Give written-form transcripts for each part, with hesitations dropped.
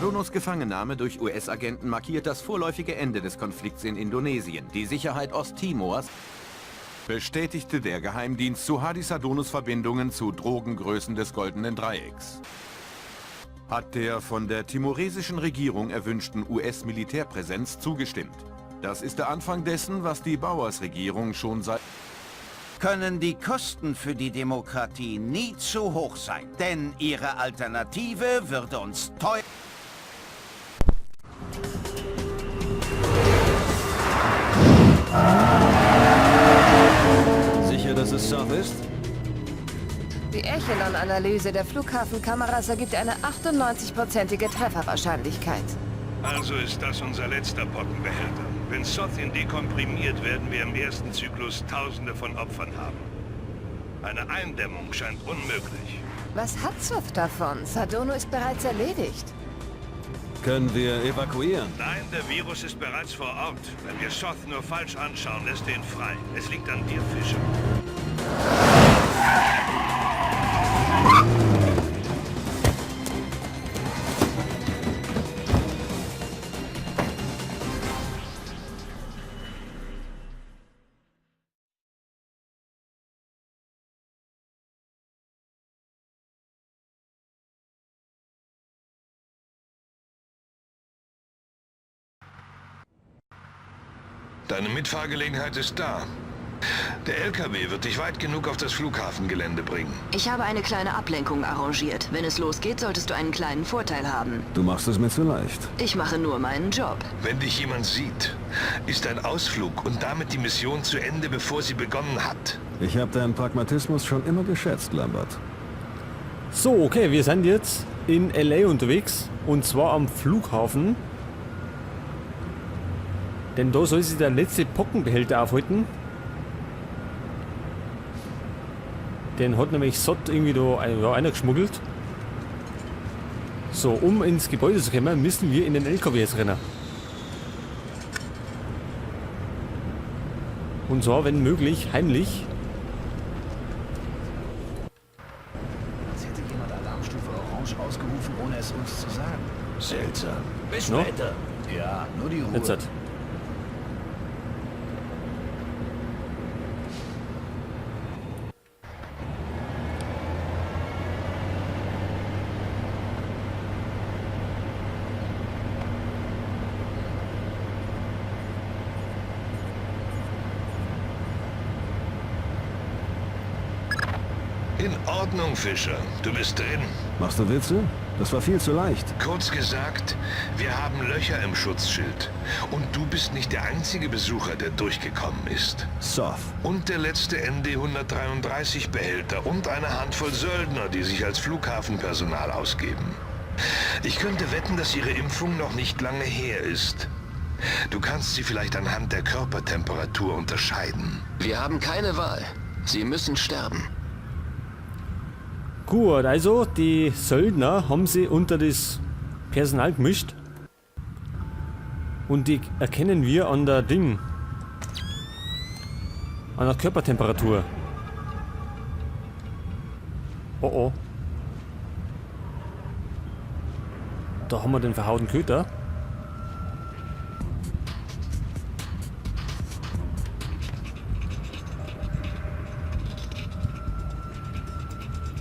Sadonos Gefangennahme durch US-Agenten markiert das vorläufige Ende des Konflikts in Indonesien. Die Sicherheit Osttimors bestätigte der Geheimdienst Suhadi Sadonos Verbindungen zu Drogengrößen des Goldenen Dreiecks. Hat der von der timoresischen Regierung erwünschten US-Militärpräsenz zugestimmt. Das ist der Anfang dessen, was die Bowers-Regierung schon seit... Können die Kosten für die Demokratie nie zu hoch sein, denn ihre Alternative würde uns teuer... Sicher, dass es Soth ist? Die Echelon-Analyse der Flughafenkameras ergibt eine 98-prozentige Trefferwahrscheinlichkeit. Also ist das unser letzter Pockenbehälter. Wenn Soth ihn dekomprimiert, werden wir im ersten Zyklus Tausende von Opfern haben. Eine Eindämmung scheint unmöglich. Was hat Soth davon? Sadono ist bereits erledigt. Können wir evakuieren? Nein, der Virus ist bereits vor Ort. Wenn wir Soth nur falsch anschauen, lässt er ihn frei. Es liegt an dir, Fischer. Deine Mitfahrgelegenheit ist da. Der LKW wird dich weit genug auf das Flughafengelände bringen. Ich habe eine kleine Ablenkung arrangiert. Wenn es losgeht, solltest du einen kleinen Vorteil haben. Du machst es mir zu leicht. Ich mache nur meinen Job. Wenn dich jemand sieht, ist dein Ausflug und damit die Mission zu Ende, bevor sie begonnen hat. Ich habe deinen Pragmatismus schon immer geschätzt, Lambert. So, okay, wir sind jetzt in LA unterwegs und zwar am Flughafen. Denn da soll sich der letzte Pockenbehälter aufhalten. Den hat nämlich Soth irgendwie da einer geschmuggelt. So, um ins Gebäude zu kommen, müssen wir in den LKW jetzt rennen. Und zwar, wenn möglich, heimlich. Als hätte jemand Alarmstufe Orange ausgerufen, ohne es uns zu sagen. Seltsam. Bis No? später. Ja, nur die Ruhe. Jetzt hat. In Ordnung, Fischer. Du bist drin. Machst du Witze? Das war viel zu leicht. Kurz gesagt, wir haben Löcher im Schutzschild. Und du bist nicht der einzige Besucher, der durchgekommen ist. Soth. Und der letzte ND-133-Behälter und eine Handvoll Söldner, die sich als Flughafenpersonal ausgeben. Ich könnte wetten, dass ihre Impfung noch nicht lange her ist. Du kannst sie vielleicht anhand der Körpertemperatur unterscheiden. Wir haben keine Wahl. Sie müssen sterben. Gut, also die Söldner haben sie unter das Personal gemischt. Und die erkennen wir an der Ding. An der Körpertemperatur. Oh oh. Da haben wir den verhauten Köter.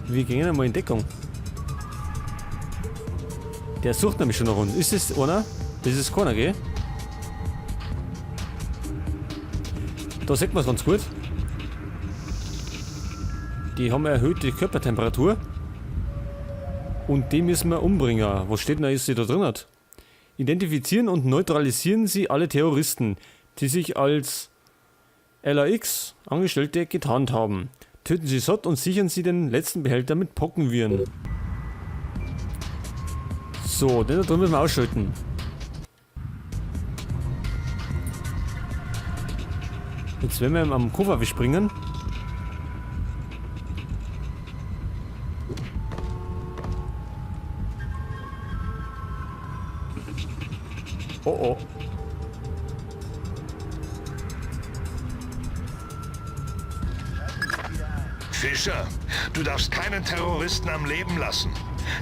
Wir gehen einmal in Deckung. Der sucht nämlich schon nach uns. Ist es einer? Das ist keiner, gell? Da sieht man's ganz gut. Die haben erhöhte Körpertemperatur. Und die müssen wir umbringen. Was steht denn da jetzt da drin? Hat? Identifizieren und neutralisieren Sie alle Terroristen, die sich als LAX-Angestellte getarnt haben. Töten Sie Soth und sichern Sie den letzten Behälter mit Pockenviren. So, den da drin müssen wir ausschalten. Jetzt werden wir ihm am Koffer springen. Oh oh. Fischer, du darfst keinen Terroristen am Leben lassen.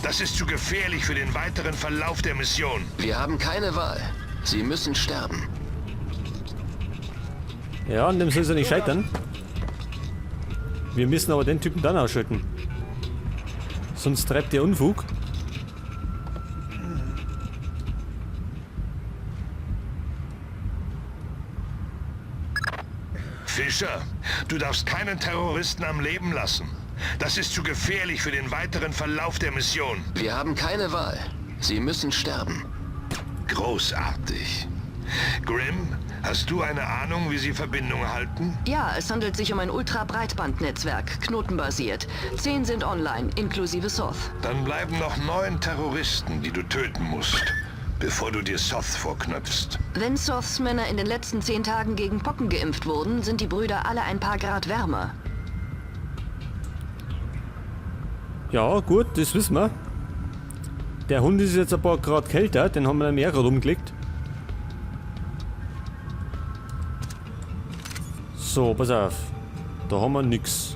Das ist zu gefährlich für den weiteren Verlauf der Mission. Wir haben keine Wahl. Sie müssen sterben. Ja, an dem soll es ja nicht scheitern. Wir müssen aber den Typen dann ausschalten. Sonst treibt der Unfug. Fischer, du darfst keinen Terroristen am Leben lassen. Das ist zu gefährlich für den weiteren Verlauf der Mission. Wir haben keine Wahl. Sie müssen sterben. Großartig. Grimm, hast du eine Ahnung, wie sie Verbindung halten? Ja, es handelt sich um ein Ultrabreitbandnetzwerk, knotenbasiert. 10 sind online, inklusive Soth. Dann bleiben noch 9 Terroristen, die du töten musst, bevor du dir Soth vorknöpfst. Wenn Soths Männer in den letzten 10 Tagen gegen Pocken geimpft wurden, sind die Brüder alle ein paar Grad wärmer. Ja, gut, das wissen wir. Der Hund ist jetzt ein paar Grad kälter, den haben wir mehr gerade umgelegt. So, pass auf. Da haben wir nix.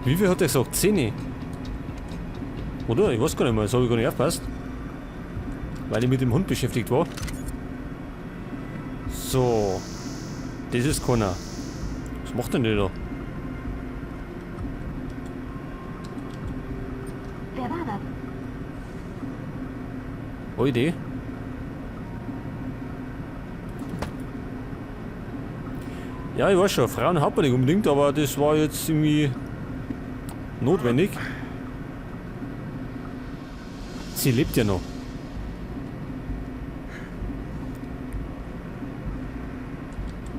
Wie viel hat er gesagt? 10? Oder? Ich weiß gar nicht mehr, das hab ich gar nicht aufgepasst. Weil ich mit dem Hund beschäftigt war. So. Das ist keiner. Was macht denn der da? Wer war das? Oide. Ja, ich weiß schon, Frauen hat man nicht unbedingt, aber das war jetzt irgendwie notwendig. Sie lebt ja noch.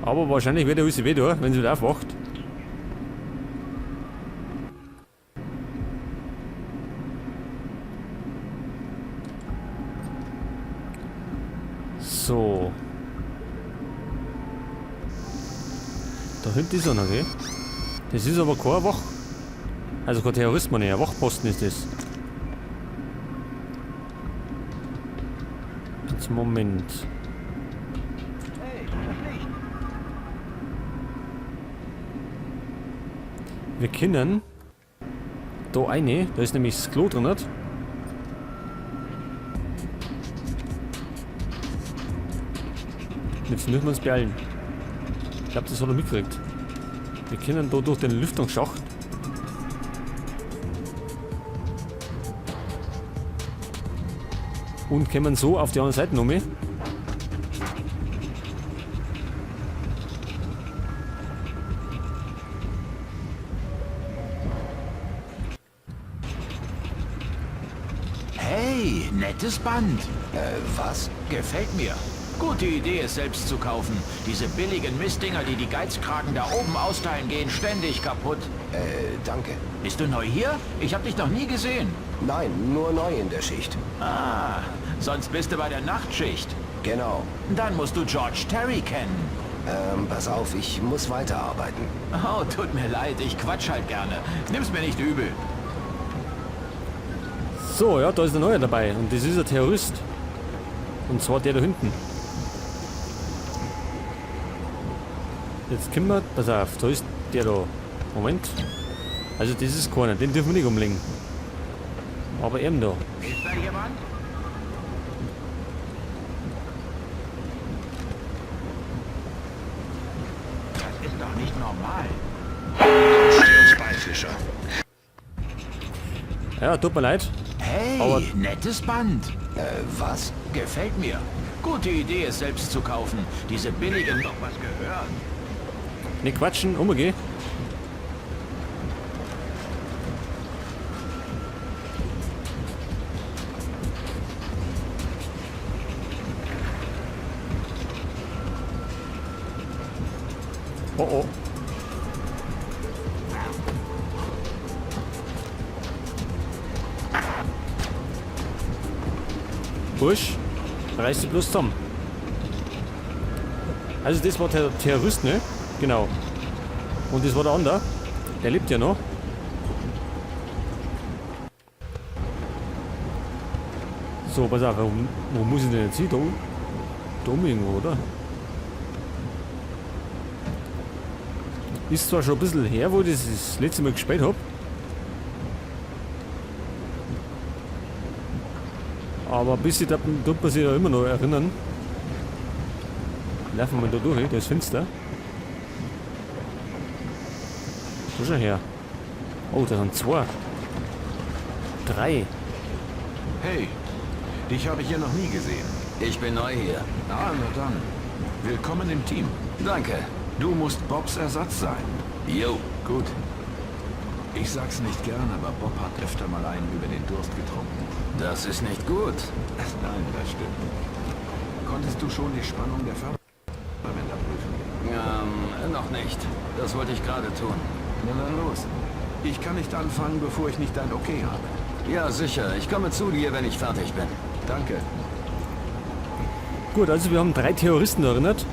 Aber wahrscheinlich wird er alles weh tun, wenn sie wieder aufwacht. So. Da hinten ist er noch, gell? Das ist aber kein Wach. Also kein Terrorist, meine ich, ein Wachposten ist das. Jetzt Moment. Wir können da eine, da ist nämlich das Klo drin. Nicht? Jetzt müssen wir uns beeilen. Ich glaub, das hat er mitgekriegt. Wir können da durch den Lüftungsschacht. Und kommen so auf die andere Seite nochmal. Hey, nettes Band. Was? Gefällt mir. Gute Idee, es selbst zu kaufen. Diese billigen Mistdinger, die die Geizkragen da oben austeilen, gehen ständig kaputt. Danke. Bist du neu hier? Ich hab dich noch nie gesehen. Nein, nur neu in der Schicht. Ah, sonst bist du bei der Nachtschicht. Genau. Dann musst du George Terry kennen. Pass auf, ich muss weiterarbeiten. Oh, tut mir leid, ich quatsch halt gerne. Nimm's mir nicht übel. So, ja, da ist ein neuer dabei. Und das ist ein Terrorist. Und zwar der da hinten. Jetzt können wir... Pass auf, da ist der da. Moment. Also das ist keiner, den dürfen wir nicht umlegen. Aber eben da. Ist da jemand? Das ist doch nicht normal. Steh uns bei, Fischer. Ja, tut mir leid. Hey, aber nettes Band. Was? Gefällt mir. Gute Idee, es selbst zu kaufen. Diese billigen... Doch was gehört. Nicht quatschen, umgeh. Oh oh. Bursch, reiß dich bloß zusammen. Also das war der Terrorist, ne? Genau. Und das war der andere. Der lebt ja noch. So, pass auf, wo muss ich denn jetzt hin? Da, da oben irgendwo, oder? Ist zwar schon ein bisschen her, wo ich das letzte Mal gespielt habe. Aber ein bisschen tut man sich ja immer noch erinnern. Laufen wir da durch, der ist finster. Wo ist er her? Oh, da sind zwei. Drei. Hey, dich habe ich hier noch nie gesehen. Ich bin neu hier. Ah, na dann. Willkommen im Team. Danke. Du musst Bobs Ersatz sein. Jo. Gut. Ich sag's nicht gern, aber Bob hat öfter mal einen über den Durst getrunken. Das ist nicht gut. Nein, das stimmt. Konntest du schon die Spannung der Förderbänder prüfen? Noch nicht. Das wollte ich gerade tun. Na dann los. Ich kann nicht anfangen, bevor ich nicht dein Okay habe. Ja, sicher. Ich komme zu dir, wenn ich fertig bin. Danke. Gut, also wir haben drei Terroristen erinnert.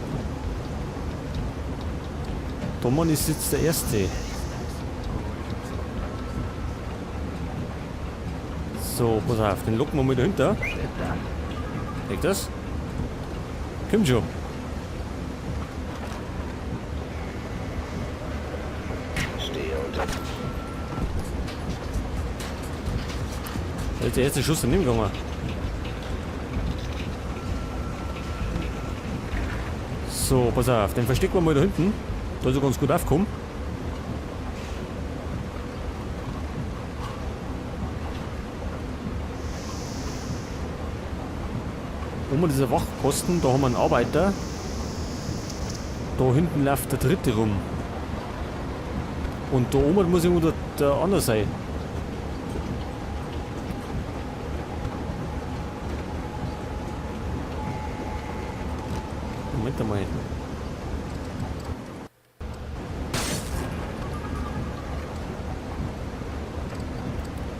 Doman ist jetzt der Erste. So, pass auf, den locken wir mal dahinter. Legt das? Kommt schon. Da ist der erste Schuss daneben gegangen. So, pass auf, den verstecken wir mal da hinten. Da ist er ganz gut aufgekommen. Oben dieser Wachposten, da haben wir einen Arbeiter. Da hinten läuft der dritte rum. Und da oben muss irgendwo der andere sein. Moment einmal.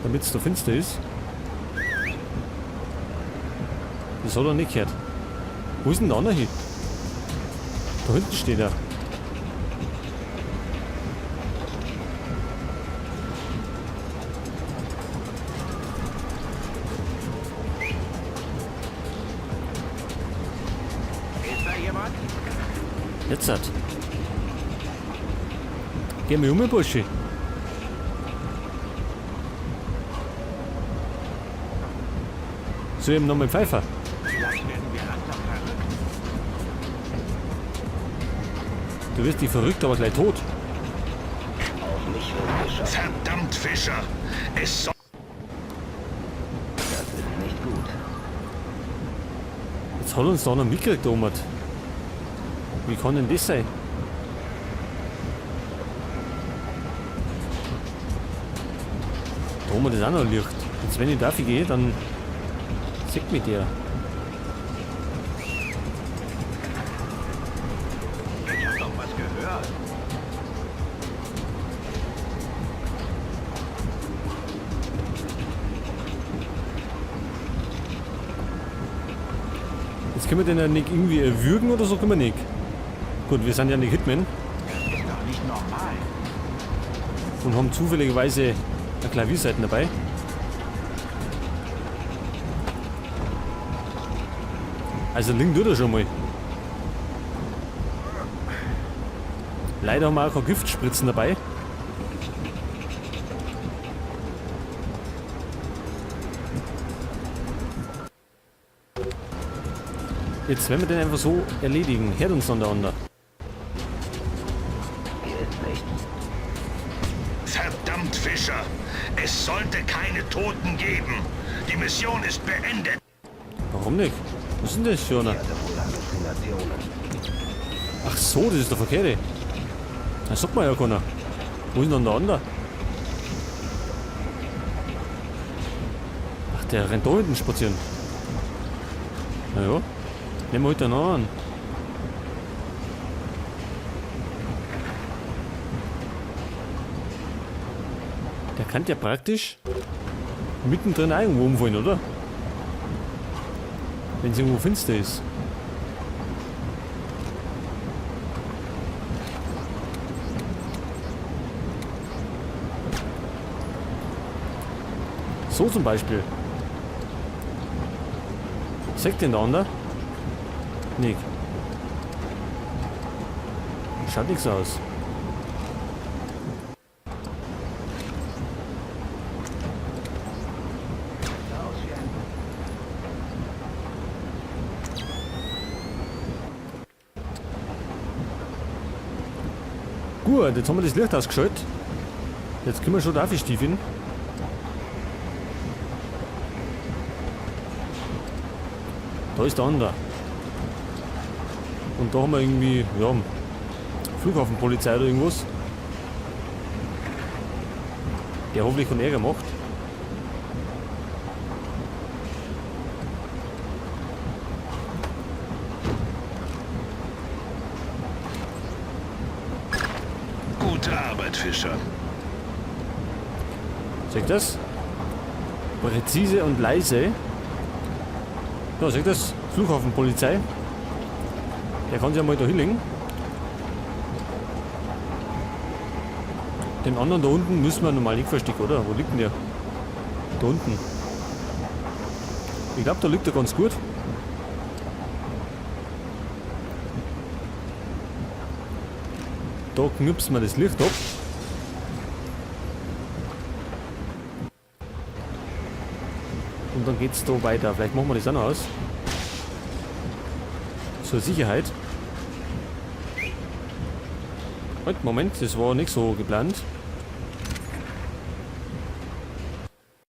Damit es da finster ist. Das hat er nicht gehört. Wo ist denn der andere hin? Da hinten steht er. Ist da jemand? Jetzt hat. Geh mir um, Bursche. So, eben noch mit dem Pfeifer. Vielleicht werden wir langsam verrückt. Du wirst nicht verrückt, aber gleich tot. Verdammt, Fischer! Es soll... Das ist nicht gut. Jetzt hat uns da noch mitgekriegt, Omar. Wie kann denn das sein? Da oben ist auch noch Licht. Jetzt, wenn ich dafür gehe, dann sieht mich der. Ich hab doch was gehört. Jetzt können wir den ja nicht irgendwie erwürgen oder so, können wir nicht. Gut, wir sind ja nicht Hitman. Das ist doch nicht normal. Und haben zufälligerweise eine Klavierseite dabei. Also liegen tut er schon mal. Leider haben wir auch keine Giftspritzen dabei. Jetzt werden wir den einfach so erledigen. Hört uns dann der andere. Hier ist nichts. Verdammt, Fischer! Es sollte keine Toten geben. Die Mission ist beendet. Warum nicht? Was ist denn das für einer? Ach so, das ist der Verkehrte. Das sagt man ja keiner. Wo ist denn der andere? Ach, der rennt da hinten spazieren. Naja, nehmen wir heute noch an. Der kann ja praktisch mittendrin auch irgendwo umfallen, oder? Wenn es irgendwo finster ist. So zum Beispiel. Sagt den der andere? Nick. Schaut nichts aus. Gut, jetzt haben wir das Licht ausgeschaltet. Jetzt können wir schon da stiefeln. Da ist der andere. Und da haben wir irgendwie, ja, Flughafenpolizei oder irgendwas. Der hoffentlich keinen Ärger macht. Gute Arbeit, Fischer. Seht das? Präzise und leise. Ja, seht das? Flughafenpolizei. Der kann sich ja mal da hinlegen. Den anderen da unten müssen wir normal nicht verstecken, oder? Wo liegt denn der? Da unten. Ich glaube, da liegt er ganz gut. Da knipsen wir das Licht ab. Und dann geht's da weiter. Vielleicht machen wir das auch noch aus. Zur Sicherheit. Halt, Moment, das war nicht so geplant.